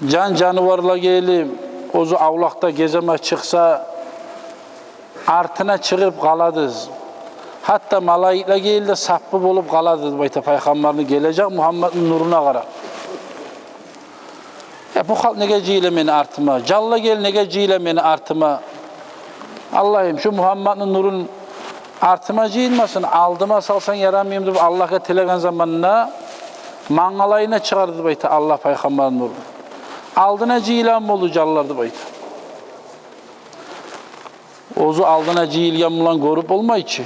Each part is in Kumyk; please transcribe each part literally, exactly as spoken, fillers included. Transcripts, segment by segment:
Жан-жаныварлар гелип, оьзю авлакъда геземе чыкъса, артына чыгъып къаладыз. Гьатта малайиклер гелип де саппы болуп къаладыз деп айта пайхаммарны гележек Мугьамматны нуруна къарап. Я, бу халкъ неге жыйыла мени артыма? Жанлар гелип неге жыйыла мени артыма? Аллагьым, шу Мугьамматны нурун артыма жыйылмасын, алдыма салсанг ярамаймы деп Аллагьгъа тилеген заманда, мангалайына чыгъарды деп айта Аллагь пайхаммарны нурун. Алдына жыйылагъан болду жанлар деп айта. Оьзю алдына жыйылгъан булан гёрюп болмай чы.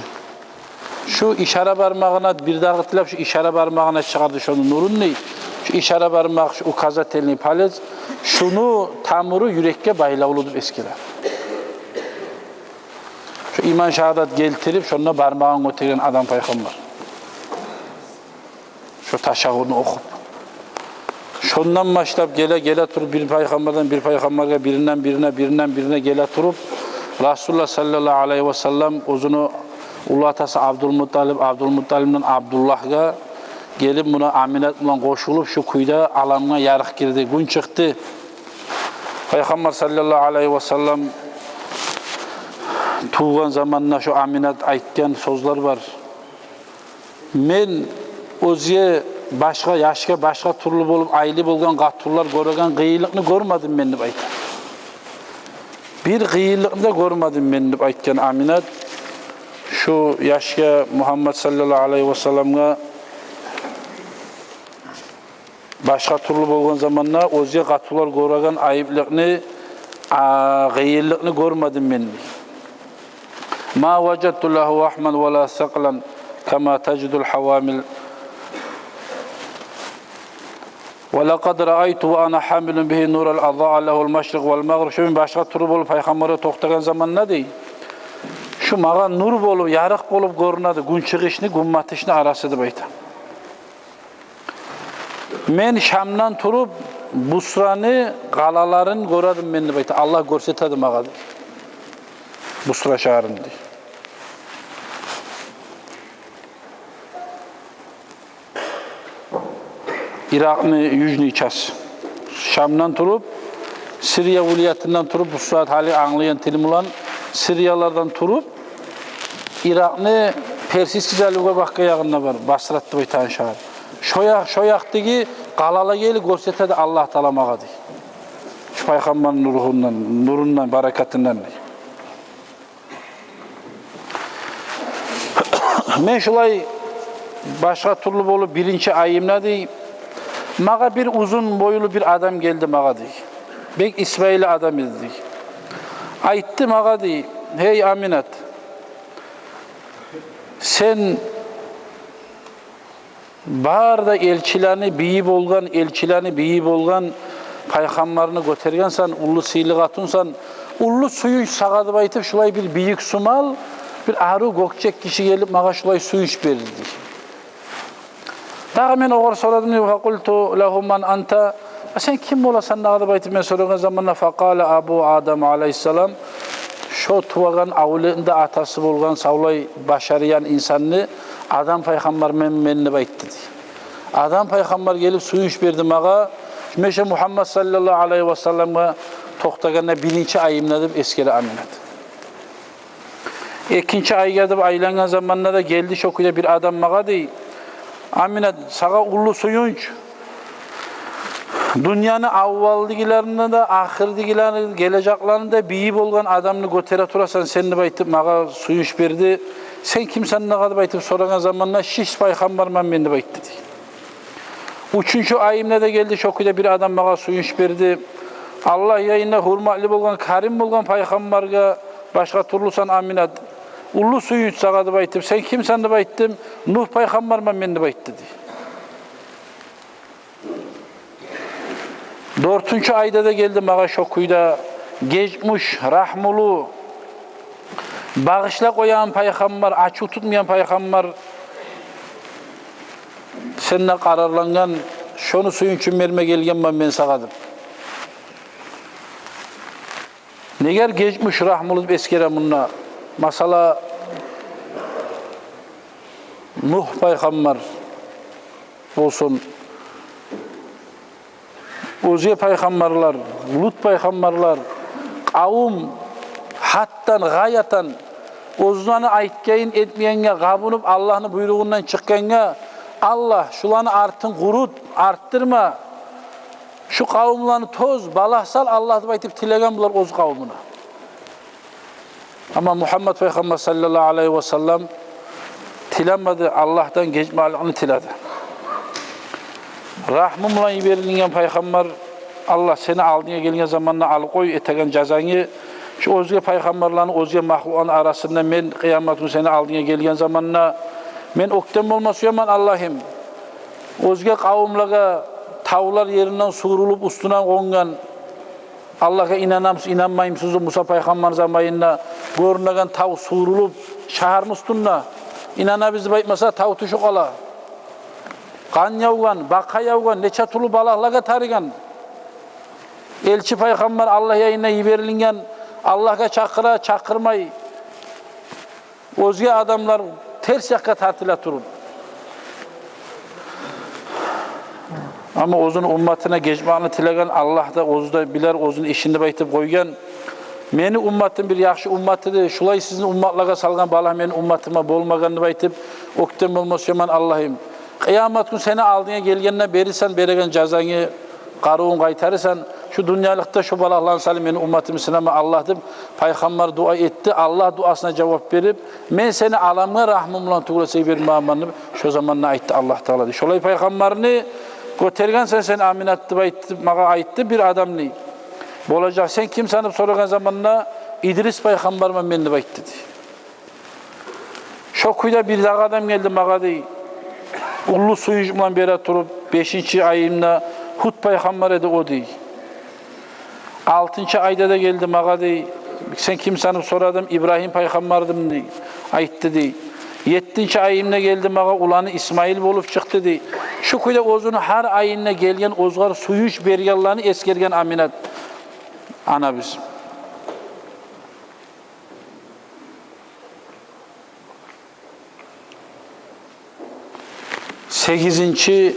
Шу ишара бармагъына, бир дагъы тилеп, шу ишара бармагъына чыгъарды шону нурун дей. Шу ишара бармакъ, шу указательный палец, шуну тамуру юрекге байлавлу деп эсгере. Шу иман шагьадат гелтирип, шонда бармагъын гётерген адам пайхаммар. Шо ташагьудну охуп. Шондан башлап геле, геле туруп, бир пайхаммардан бир пайхаммаргъа, биринден бирине, биринден бирине геле туруп, Расулуллагь саллаллагьу алайгьи васаллам оьзюню уллу атасы Абдулмутталип, Абдулмутталипден Абдуллагьгъа гелип, муна Аминат булан къошулуп, шу кюйде аламгъа ярыкъ гирди, гюн чыкъды. Пайхаммар саллаллагьу алайгьи васаллам тувгъан заманда шу Аминат айтгъан сёзлер бар. Мен оьзге башгъа, яшгъа башгъа тюрлю болуп, айлы болгъан къатынлар гёреген къыйынлыкъны гёрмедим мен деп айта. Бир къыйынлыкъны да гёрмедим мен деп айтгъан Аминат. Шу яшгъа Мугьаммат саллаллагьу алайгьи васалламгъа башгъа тюрлю болгъан заманда оьзге къатынлар гёреген айыплыкъны, а, къыйынлыкъны гёрмедим мен. Ма важадту лагьу вагьман ва ла сакълан кама тажидул гьавамил. Ва лакъад раайту ва ана гьамилун бигьи нуран азаа лагьул машрикъ вал магъриб. Шу мен башгъа тюрлю болуп пайхаммаргъа токътагъан заманда дей, шу магъа нур болуп, ярыкъ болуп гёрюнеди гюнчыгъышны, гюнбатышны арасы деп айта. Мен Шамдан туруп Бусраны къалаларын гёредим мен деп айта. Аллагь гёрсетеди магъа дей. Бусра шагьарын дей. Иракъны южный часть. Шамдан туруп, Сирия вилаятындан туруп, бу сагьат гьали англайгъан тилим булан, сириялардан туруп, Иракъны Персидский заливге бакъгъан ягъында бар, Басрат деп айтагъан шагьар. Шо якъ, шо якъдагъы къалалар гелип гёрсетеди Аллагь Таала магъа дей. Шу пайхаммарны нурундан, нурундан, баракатындан дей. Мен шулай башгъа тюрлю болуп, биринчи айымда дей, магъа бир узун бойлу бир адам гелди магъа дей. Бек исбайы адам эди дей. Айтды магъа дей: «Гьей, Аминат, сен бары да элчилени бийи болгъан, элчилени бийи болгъан пайхаммарны гётергенсен, уллу сыйлы къатынсан, уллу сююнч сагъа деп айтып, шулай бир бийик сумал, бир арив гёкчек гиши гелип, магъа шулай сююнч берди», — дей. Дагъы мен огъар сорадым дей: «Факъулту лагьу ман анта?» «А сен ким боласан дагъы?» — деп айтып мен сорагъан заманда, факъала Абу Адам алайгьиссалам: «Шо тувагъан авлетни де атасы болгъан савлай башариян инсанны Адам пайхаммарман мен», — деп айтды дей. Адам пайхаммар гелип сююнч берди магъа, мен шо Мугьаммат саллаллагьу алайгьи васалламгъа токътагъанда биринчи айымда деп эсгере Аминат. Экинчи айгъа деп айлангъан заманда да гелди шо кюйде бир адам магъа дей: «Аминат, сагъа уллу сююнч. Дюньяны аввалдагъыларыны да, ахырдагъыларыны, гележеклерини де бийи болгъан адамны гётере турасан сен», — деп айтып магъа сююнч берди. «Сен кимсен дагъы?» — деп айтып сорагъан заманда, «Шиш пайхаммарман мен», — деп айтды дей. Уьчюнчю айымда да гелди шо кюйде бир адам магъа сююнч берди. «Аллагь янында гьюрметли болгъан, карим болгъан пайхаммаргъа башгъа тюрлюсен, Аминат. Уллу сююнч сагъа», — деп айтып. «Сен кимсен?» — деп айтдым. «Нугь пайхаммарман мен», — деп айтды дей. Дёртюнчю айда да гелди магъа шо кюйде гечмиш, рагьмулу, багъышлап къоягъан пайхаммар, ачув тутмайгъан пайхаммар. «Сенде къарарлангъан, шону сююнчюн берме гелгенмен мен сагъа», — деп. Неге гечмиш, рагьмулу деп эсгере мунда? Масала, Нугь пайхаммар болсун, Оьзге пайхаммарлар, Лут пайхаммарлар, къавум гьатдан, гъаятан оьзлени айтгъанын этмегенге къабунуп, Аллагьны буйругъундан чыкъгъангъа: «Аллагь, шуланы артын къурут, артдырма, шу къавумланы тоз, балагь сал, Аллагь», – деп айтып тилеген булар оьз къавумуна. Амма Мугьаммад пайхаммар саллаллагьу алайгьи васаллам тилемеди, Аллагьдан гечмекликни тиледи. Рагьму булан йиберилген пайхаммар: «Аллагь, сени алдынга гелген заманда алып къой этеген жазангны, шу оьзге пайхаммарланы, оьзге махлукъланы арасында мен къыямат гюн сени алдынга гелген заманда мен оьктем болма сюемен, Аллагьым. Оьзге къавумлагъа тавлар еринден сувурулуп уьстюне къонгъан, Аллагьгъа инанамысыз, инанмаймысыз, Муса пайхаммар заманында гёрюнмеген тав сувурулуп шагьарны уьстюнде, инанабыз деп айтмаса, тав тюшюп къала. Къан явгъан, бакъа явгъан, нече тюрлю балагьлагъа тарыгъан. Элчи пайхаммар Аллагь янындан йиберилген, Аллагьгъа чакъыра, чакъырмай, оьзге адамлар терс якъгъа тартыла туруп». Амма оьзюню умматына гечмекни тилеген, Аллагь да оьзю де билер оьзюню ишин деп айтып къойгъан. «Мени умматым бир яхшы уммат эди, шулай сизин умматлагъа салгъан балагь мени умматыма болмагъан», – деп айтып, оьктем болма сюемен, Аллагьым. Къыямат гюн сени алдынга гелгенде берирсен береген жазангны, къарувун къайтарырсан, шу дюньялыкъда шу балагьланы салып мени умматымны сынама, Аллагь, деп пайхаммар дуа этди. Аллагь дуасына жавап берип: «Мен сени аламгъа рагьмум булан тюгюл эсе йибермегенмен», – деп шо заманда айтды Аллагь Таала, дей. «Шолай пайхаммарны гётергенсен сен, Аминат», – деп айтып магъа айтды бир адам, дей. «Болажакъ, сен кимсен?» – деп сорагъан заманда: «Идрис пайхаммарман мен», – деп айтды, дей. Шо кюйде бирдагъы адам гелди магъа, дей, уллу сююнч булан бере туруп: «Бешинчи айымда Гьуд пайхаммар эди о», – дей. «Алтынчы айда да гелди магъа, – дей, – сен кимсен?» – деп сорадым. «Ибрагьим пайхаммардым», – дей, айтды, дей. «Еттинчи айымда гелди магъа, уланы Исмаил болуп чыкъды», – дей. Шу кюйде оьзюню гьар айында гелген, оьзгъар сююнч бергенлени эсгерген Аминат анабыз. «Сегизинчи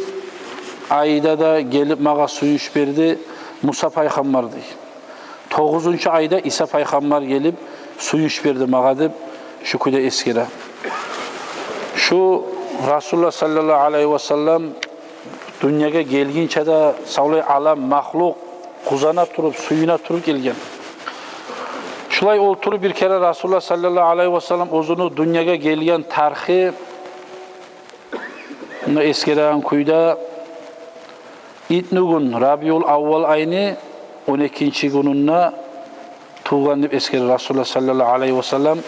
айда да гелип магъа сююнч берди Муса пайхаммар, – дей. – Тогъузунчу айда Иса пайхаммар гелип сююнч берди магъа», – деп шу кюйде эсгере. Шу Расулуллагь саллаллагьу алайгьи васаллам дюньягъа гелгинче де савлай алам, махлукъ къувана туруп, сююне туруп гелген. Шулай олтуруп бир керен Расулуллагь саллаллагьу алайгьи васаллам оьзюню дюньягъа гелген тарихи муна эсгереген кюйде, итнигюн, рабиул аввал айны он экинчи гюнюнде тувгъан деп эсгере Расулуллагь саллаллагьу алайгьи васаллам.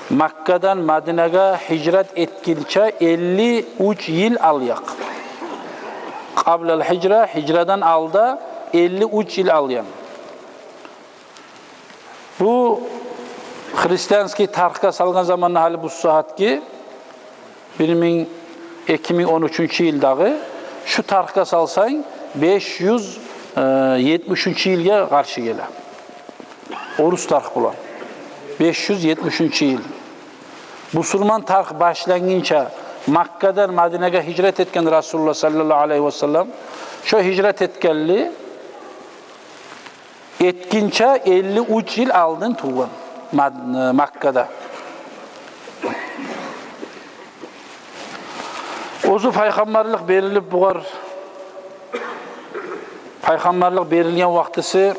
Маккадан Мадинагъа гьижрат этгинче элли уьч йыл алгъан. Къаблал гьижра, гьижрадан алда элли уьч йыл алгъан. Бу христианский тарихге салгъан заманда, гьали бу сагьатгъы бир минг, эки минг он уьчюнчю йылдагъы, шу тарихге салсанг, беш юз етмиш уьчюнчю йылгъа къаршы геле. Орус тарих булан. Беш юз етмиш уьчюнчю йыл. Бусурман тарих башлангъынча, Маккадан Мадинагъа гьижрат этген Расулуллагь саллаллагьу алайгьи васаллам, шо гьижрат этгенли этгинче элли уьч йыл алдын тувгъан Мад-, Маккада. Оьзю пайхаммарлыкъ берилип бугъар, пайхаммарлыкъ берилген вакътиси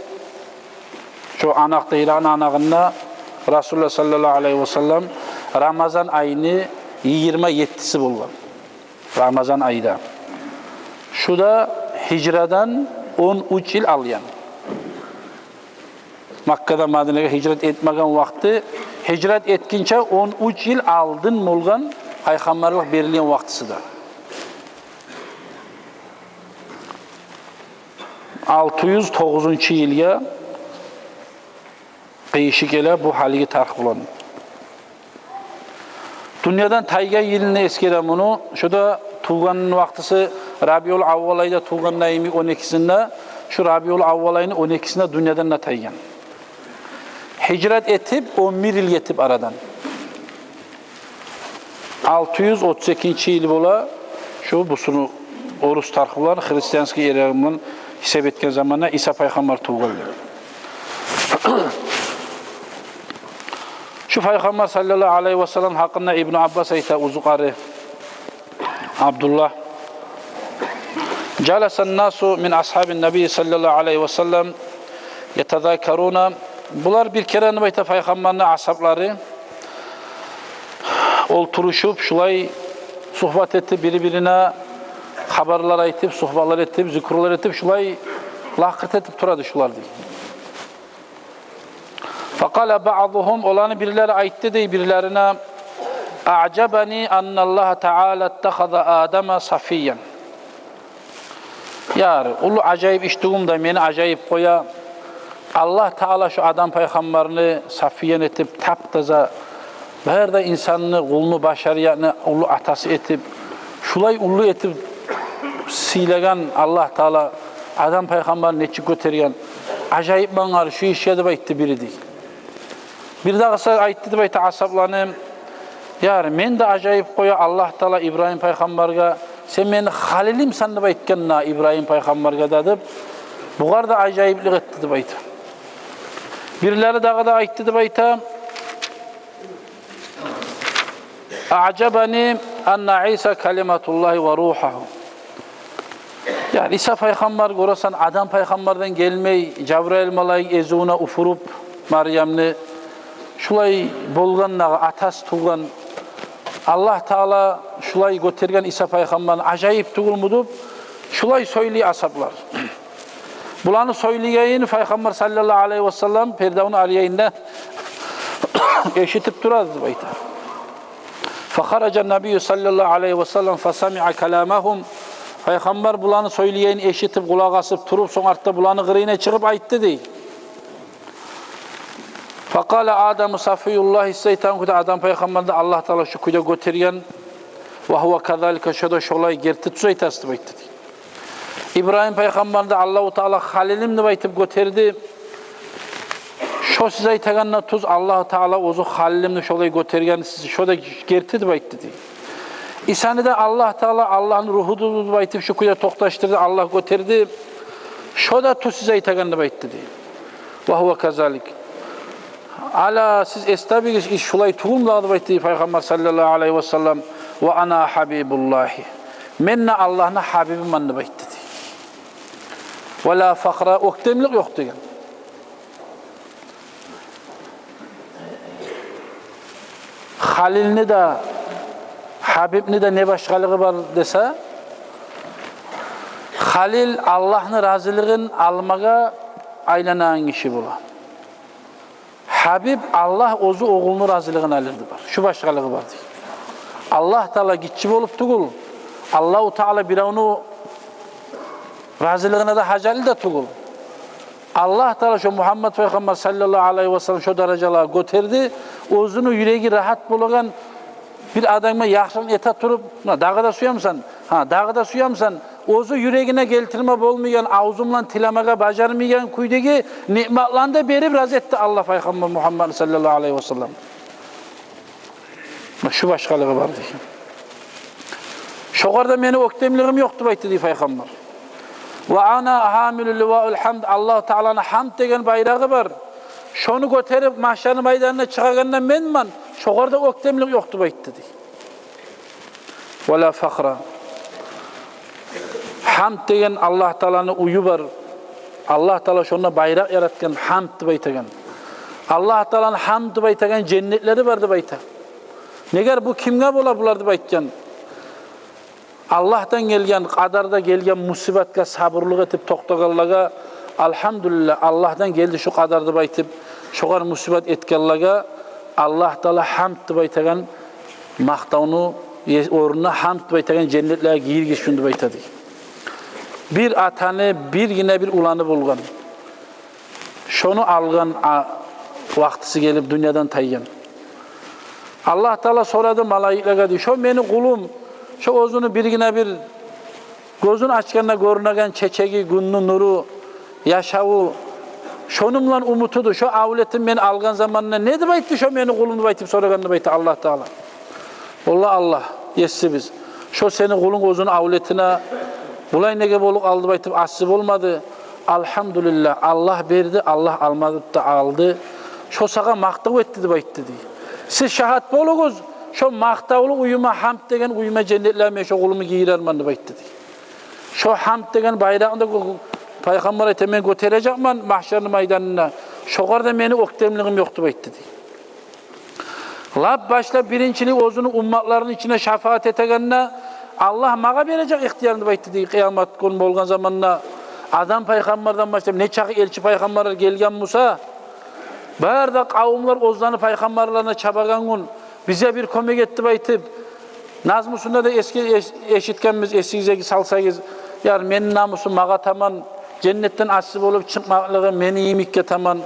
шо анакъда, Гьираны анагъында Расулуллагь саллаллагьу алайгьи васаллам Рамазан айны йигирма еттиси болгъан. Рамазан айда. Шу да гьижрадан он уьч йыл алгъан. Маккадан Мадинагъа гьижрат этмеген вакъти, гьижрат этгинче он уьч йыл алдын болгъан пайхаммарлыкъ берилген вакътиси де. Алты юз тогъузунчу йылгъа къыйышып геле бу гьалиги тарих булан. Дюньядан тайгъан йылын эсгере муну. Шу да тувгъан вакътиси рабиул аввал айда тувгъан, дайыми он экисинде. Шу рабиул аввал айны он экисинде дюньядан да тайгъан. Гьижрат этип он бир йыл гетип арадан. Алты юз отуз экинчи йыл бола, шу бусурман, орус тарих булан, христианский эра булан Гьисап этген заманда Иса пайхаммар тувгъан деп. Шу пайхаммар саллаллагьу алайгьи васаллам гьакъында Ибну Аббас айта, узукъары Абдуллагь: «Жаласан насу мин асгьабин набий саллаллагьу алайгьи васаллам ятазакаруна». Булар бир керен деп айта пайхаммарны асгьаблары олтурушуп, шулай сугьбат этип, бири-бирине хабарлар айтып, сугьбатлар этип, зикрулар этип, шулай лакъырт этип тура эди шулар дей. Факъала баъдугьум, оланы бирлери айтды дей бирлерине: «Аъжабани анналлагьа таала иттахаза Адама сафиян». Яр, уллу ажайып иш тюгюлмю да, мени ажайып къоя, Аллагь Таала шу Адам пайхаммарны сафиян этип, тап-таза, бары да инсанны, къулну, башариятны уллу атасы этип, шулай уллу этип сыйлагъан Аллагь Таала Адам пайхаммарны нечик гётерген, ажайып магъар шу ишге деп айтды бири дей. Бирдагъысы айтды деп айта асгьабланы: «Яр, мени де ажайып къоя Аллагь Таала Ибрагьим пайхаммаргъа, сен мени халилимсен деп айтгъанда Ибрагьим пайхаммаргъа да», – деп, бугъар да ажайыплыкъ этди деп айта. Бирлери дагъы да айтды деп айта: «Аъжабани анна Иса калиматуллагьи ва ругьугьу». Яни Иса пайхаммар, гёресен, Адам пайхаммардан гелмей, Жабрайыл малайик эзювюне уьфюрюп Марьямны, шулай болгъандагъы, атасы тувгъан, Аллагь Таала шулай гётерген Иса пайхаммарны, ажайып тюгюлмю деп, шулай сёйлей асгьаблар. Буланы сёйлегенин пайхаммар саллаллагьу алайгьи васаллам пердавну аръягъында эшитип тура эди деп айта. Фахаража набийю саллаллагьу алайгьи васаллам фасамиъа каламагьум. Пайхаммар буланы сёйлегенин эшитип, къулакъ асып туруп, сонг артда буланы къырыйына чыгъып айтды дей. Факъала Адаму сафиюллагьи, сиз айтагъан кюйде Адам пайхаммарны да Аллагь Таала шу кюйде гётерген. Ва гьува казалика, шо да шолай, герти тюз айтасыз деп айтды дей. Ибрагьим пайхаммарны да Аллагьу Таала халилим деп айтып гётерди. Шо сиз айтагъан да тюз, Аллагьу Таала оьзю халилимни шолай гётерген, сиз, шо да герти деп айтды дей. Исаны да Аллагь Таала Аллагьны ругьудур деп айтып шу кюйде токъташдырды, Аллагь гётерди. Шо да тюз сиз айтагъан деп айтды дей. Ва гьува казалик. Ала, сиз эс табыгъыз, иш шулай тюгюлмю дагъы деп айтды дей пайхаммар саллаллагьу алайгьи васаллам. Ва ана гьабибуллагьи. Мен де Аллагьны гьабибимен деп айтды дей. Ва ла фахра, оьктемлик ёкъ деген. Халилни де, гьабибни де не башгъалыгъы бар десе, халил Аллагьны разилигин алмагъа айланагъан гиши бола. Гьабиб Аллагь оьзю о къулну разилигин алыры бар. Шу башгъалыгъы бар дей. Аллагь Таала гиччи болуп тюгюл, Аллагьу Таала биревню разилигине де гьажатлы да тюгюл. Аллагь Таала шо Мугьаммад пайхаммар саллаллагьу алайгьи васаллам шо даражалагъа гётерди. Оьзюню юреги рагьат болагъан бир адамгъа яхшылыкъ эте туруп, муна, дагъы да сюемисен, гьа, дагъы да сюемисен, оьзю юрегине гелтирме болмайгъан, авзу булан тилемеге бажармайгъан кюйдеги ниъматланы да берип рази этди Аллагь пайхаммар Мугьаммад саллаллагьу алайгьи васаллам. Муна шу башгъалыгъы бар дей. Шогъар да мени оьктемлигим ёкъ деп айтды дей пайхаммар. Ва ана гьамилу ливаул гьамд, Аллагьу Тааланы гьамд деген байрагъы бар. Шону гётерип магьшарны майданына чыгъагъан да менмен, шогъар да оьктемлик ёкъ деп айтды дей. Ва ла фахра. Гьамд деген Аллагь Тааланы уью бар. Аллагь Таала шонда байракъ яратгъан, гьамд деп айтагъан. Аллагь Тааланы гьамд деп айтагъан женнетлери бар деп айта. Негер бу кимге бола булар деп айтгъан. Аллагьдан гелген, къадарда гелген мусибатгъа сабурлукъ этип токътагъанлагъа, алгьамдулиллагь, Аллагьдан гелди шу къадар деп айтып, шогъар мусибат этгенлеге Аллагь Таала гьамд деп айтагъан макътавну е-, орнуна гьамд деп айтагъан женнетлеге гийиргизсин деп айта дей. Бир атаны биргине бир уланы болгъан. Шону алгъан а-, вакътиси гелип дюньядан тайгъан. Аллагь Таала сорады малайиклеге дей: «Шо мени къулум, шо оьзюню биргине бир гёзюн ачгъанда гёрюнеген чечеги, гюнню нюрю, яшаву, шону булан умутуду, шо авлетин мен алгъан заманда не деп айтды шо мени къулум?» – деп айтып сорагъан деп айта Аллагь Таала. «Валлагь, Аллагь, есибиз, шо сени къулунг оьзюню авлетине Булай неге болуп къалды деп айтып, асси болмады. Алгьамдулиллагь, Аллагь берди, Аллагь алмады деп де алды. Шо сагъа макътав этди деп айтды дей. Сиз шагьат болугъуз, шо макътавлу уьюме, гьамд деген уьюме, женнетлеге мен шо къулумну гийирермен деп айтды дей. Шо гьамд деген байракъны да гё-, пайхаммар айта, мен гётережекмен магьшарны майданына. Шогъар да мени оьктемлигим ёкъ деп айтды дей. Лап башлап биринчилей оьзюню умматларыны ичине шафаат этегенде, Аллагь магъа бережек ихтиярны деп айтды дей. Къыямат гюн болгъан заманда Адам пайхаммардан башлап, нечакъы элчи пайхаммарлар гелген буса, бары да къавумлар оьзлени пайхаммарларына чабагъан гюн, бизге бир кёмек эт деп айтып, назмусунда да эсге-, эш-, эшитгенбиз, эсигизге салсагъыз, яр, мени намусум магъа таман, женнетден асси болуп чыкъмакълыгъы мени йимикге таман.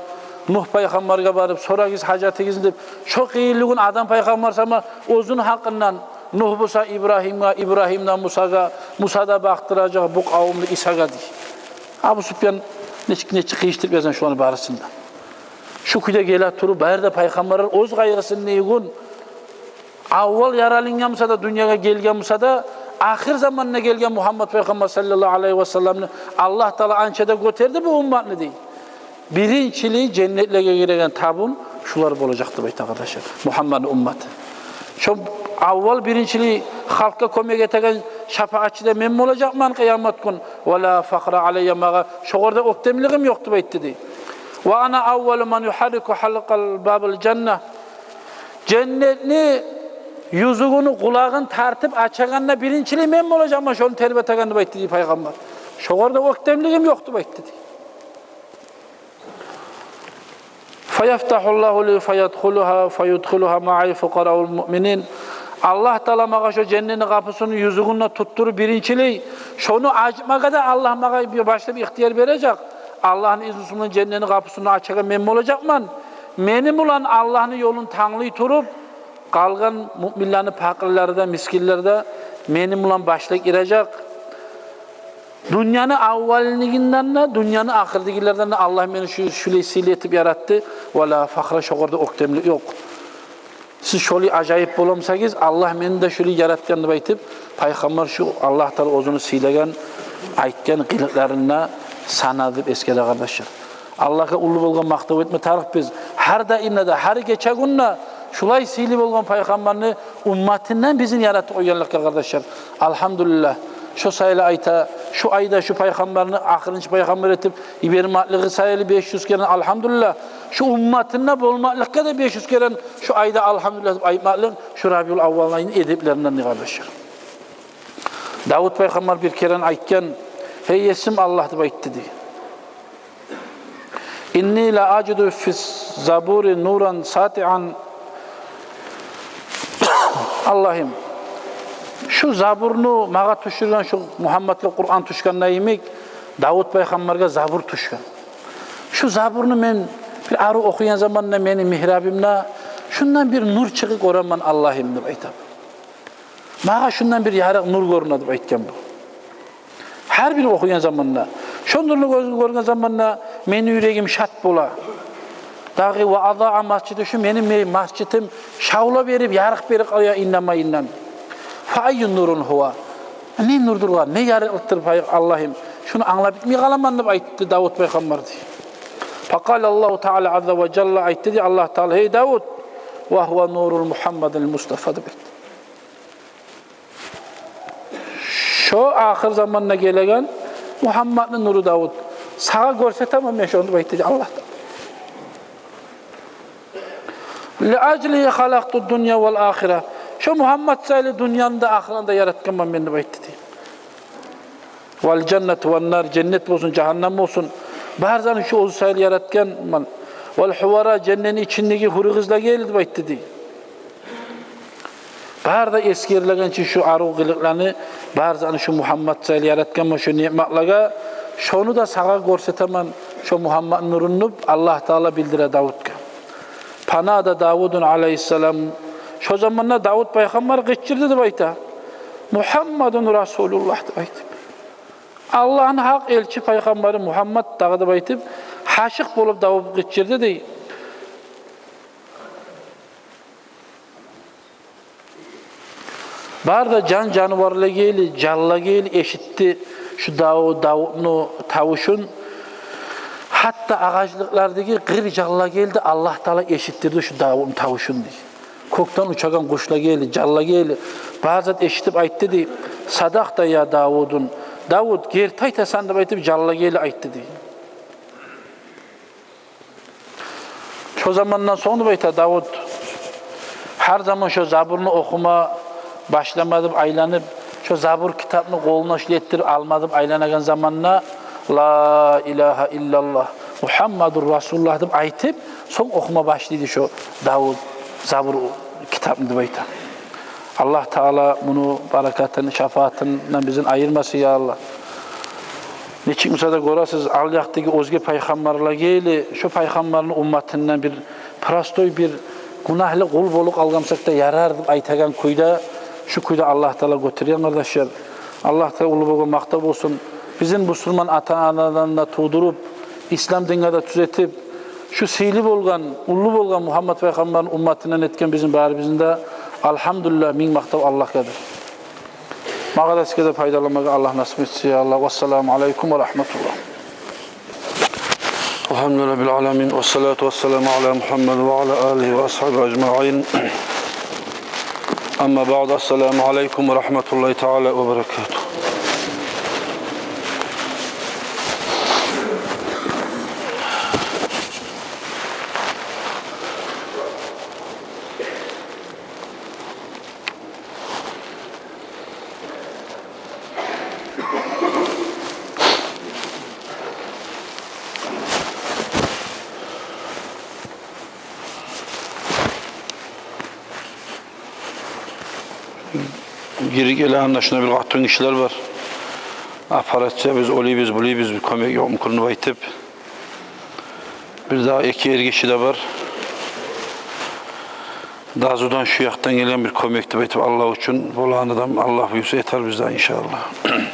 Нугь пайхаммаргъа барып сорагъыз гьажатыгъызны деп, шо къыйынлы гюн Адам пайхаммар сама оьзюню гьакъындан, Нугь буса Ибрагьимге, Ибрагьимден Мусагъа, Муса да бакъдыражакъ бу къавумну Исагъа дей. Абусупиян нечик-нечик къыйышдырып язгъан шуланы барысын да. Шу кюйде геле туруп, бары да пайхаммарлар оьз къайгъысын дей гюн, аввал яралынгъан буса да, дюньягъа гелген буса да, ахыр заманда гелген Мугьаммат пайхаммар саллаллагьу алайгьи васалламны Аллагь Таала анча да гётерди бу умматны дей. Биринчилей женнетлеге гиреген табун шулар болажакъ деп айта, къардашлар. Мугьамматны умматы. Шо аввал биринчилей халкъгъа кёмек этеген шапаатчы да мен болажакъман къыямат гюн. Ва ла фахра алайя, магъа шогъар да оьктемлигим ёкъ деп айтды дей. Ва ана аввалу ман югьаррику гьалкъал бабил жанна. Женнетни юзюгюню къулагъын тартып ачагъанда биринчилей мен болажакъман шону тербетеген деп айтды дей пайхаммар. Шогъар да оьктемлигим ёкъ деп айтды дей. Фаяфтагьуллагьу ли фаядхулугьа фаюдхилугьа маъа фукъараил муъминин. Аллагь Таала магъа шо женнетни къапусуну юзюгюн де тутдуруп биринчилей, шону ачмагъа да Аллагь магъа бир башлап ихтияр бережек. Аллагьны изнусу булан женнетни къапусун ачагъан мен болажакъман. Мени булан Аллагьны ёлун танглай туруп, къалгъан муъминлени, пакъырлары да, мискинлери де мени булан башлап гирежек. Дюньяны аввалыгъындан да, дюньяны ахырдагъылардан да Аллагь мени шу, шулай сыйлы этип яратды. Ва ла фахра, шогъар да оьктемлик ёкъ. Сиз шолай ажайып боламысагъыз, Аллагь мени де шулай яратгъан деп айтып, пайхаммар шу Аллагь Таала оьзюню сыйлагъан, айтгъан къылыкъларын да санады деп эсгере, къардашлар. Аллагьгъа уллу болгъан макътав этме тарыкъбыз. Гьар даимде де, гьар гече-гюнде шулай сыйлы болгъан пайхаммарны умматындан бизин яратып къойгъанлыкъгъа, къардашлар. Алгьамдулиллагь. Шо саялы айта, шу айда шу пайхаммарны ахырынчы пайхаммар этип йибермеклиги саялы беш юз керен алгьамдулиллагь. Шу умматында болмакълыкъгъа да беш юз керен шу айда алгьамдулиллагь деп айтмакълыкъ шу Рабиул аввал айны эдеплеринден, къардашлар. Давут пайхаммар бир керен айтгъан: «Гьей Есим Аллагь, — деп айтды дей, — инни ла ажиду фи забури нуран сатиан». Аллагьым, шу Забурну магъа тюшюрген, шу Мугьамматгъа Къуран тюшгенде йимик, Давут пайхаммаргъа Забур тюшген. Шу Забурну мен бир арив охуйгъан заманда мени мигьрабымда шундан бир нур чыгъып гёремен, Аллагьым, деп айта. Магъа шундан бир ярыкъ нур гёрюне деп айтгъан бу. Гьар бир охуйгъан заманда, шо нурну гёз-, гёрген заманда мени юрегим шат бола. Дагъы ва азаа масжиди, шу мени ме-, масжидим шавла берип, ярыкъ берип къала иннамайындан. Фа айю нурун гьува? Не нурдур ла, не ярыкълыкъдыр, пай-, Аллагьым? Шуну англап битмей къаламан деп айтды Давут пайхаммар дей. Факъала Аллагьу таала азза ва жалла, айтды дей Аллагь Таала: «Гьей Давут, ва гьува нуру Мугьаммадил Мустафа», — деп айтды. Шо ахыр заманда гелеген Мугьамматны нуру, Давут. Сагъа гёрсетемен мен шону, деп айтды Аллагь Таала. «Ли ажлигьи халакъту дунья вал ахира». Шо Мугьаммат саялы дюньяны да, ахыратны да яратгъанман мен, деп айтды дей. «Вал жаннату ван нар», женнет болсун, жагьаннам болсун, бары затын шо оьзю саялы яратгъанман. «Вал хувара», женнетни ичиндеги гьюрю къызлагъа гелди, деп айтды дей. Бары да эсгерилеген чи шу арив къылыкъланы, бары затын шу Мугьаммат саялы яратгъанман шу ниъматлагъа, шону да сагъа гёрсетемен, шо Мугьаммат нурун, деп Аллагь Таала билдире Давутгъа. Фанада Давудун алайгьиссалам. Шо заманда Давут пайхаммар къычырды деп айта. «Мугьаммадун Расулуллагь», — деп айтып. Аллагьны гьакъ элчи пайхаммары Мугьаммат дагъы деп айтып, гьашыкъ болуп Давут къычырды дей. Бары да жан-жаныварлар гелди, жанлар гелди, эшитди шу Даву-, Давутну тавушун. Гьатта агъачлыкълардагъы къыр жанлар гелди, Аллагь Таала эшитдирди шу Давутну тавушун, дей. Кёкден учагъан къушлар гелди, жанлар гелди. Бары зат эшитип айтды, дей: «Садакъта я Давудун». «Давут, герти айтасан», — деп айтып, жанлар гелди, айтды, дей. Шо замандан сонг, деп айта, Давут гьар заман шо Забурну охума башлама деп айланып, шо Забур китапны къолуна шулай этдирип алма деп айланагъан заманда, «Ла илагьа иллаллагь, Мугьаммадур Расулуллагь», — деп айтып, сонг охума башлайды шо Давут Забур китапны, деп айта. Аллагь Таала муну баракатын, шафаатындан бизин айырмасын, я Аллагь. Нечик буса да гёресиз, ал якъдагъы оьзге пайхаммарлар гелди, шо пайхаммарны умматындан бир простой, бир гюнагьлы къул болуп къалгъан бусакъ да ярар деп айтагъан кюйде, шу кюйде Аллагь Таала гётерген, къардашлар. Аллагь Таалагъа уллу болгъан макътав болсун. Бизин бусурман ата-анадан да тувдуруп, ислам динге де тюзетип, шу сыйлы болгъан, уллу болгъан Мугьаммат пайхаммарны умматындан этген бизин барыбызны да, альгьамдулиллагь, минг макътав Аллагьгъадыр. Магъа да, сизге де пайдаланмагъа Аллагь насип этсин, я Аллагь. Вассаламу алайкум ва рагьматуллагь. Альгьамдулиллагьи раббиль аламин. Вассалату вассаламу аля Мугьаммад ва аля алигьи ва асгьабигьи ажмаин. Амма баъд. Ассаламу алайкум ва рагьматуллагьи таала ва баракатугь. Гирип гелегенде шунда бир къатынгишилер бар. Операция, биз олайбыз, булайбыз, бир кёмек ёкъму деп айтып. Бир дагъы эки эргиши де бар. Дазудан, шу якъдан гелген бир кёмек деп айтып, Аллагь учун болагъан адам, Аллагь буюрса, этер биз де, иншааллагь.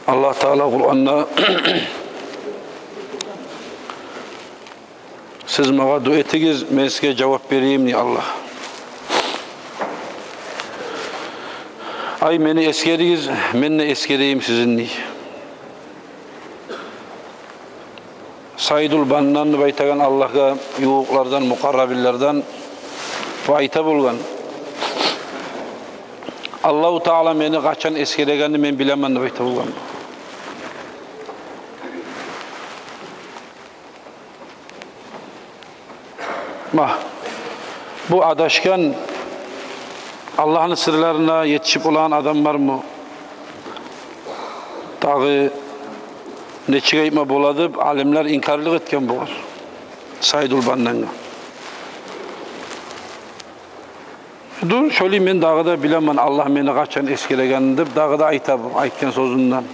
Аллагь Таала Къуранда: «Сиз магъа дуа этигиз, мен сизге жавап берейим», — дей Аллагь. «Ай, мени эсгеригиз, мен де эсгерейим сизин», — дей. Саидул Баннан деп айтагъан Аллагьгъа ювукълардан, мукъаррабинлерден, бу айта болгъан: «Аллагьу Таала мени къачан эсгерегенни мен билемен», — деп айта болгъан. Ма, бу адашгъан, Аллагьны сырларына етишип болагъан адам бармы? Дагъы нечик айтма бола деп, алимлер инкарлыкъ этген бугъар, Саидул Баннангъа. Дюр, шолай мен дагъы да билемен Аллагь мени къачан эсгерегенин деп, дагъы да айта бу айтгъан сёзюнден.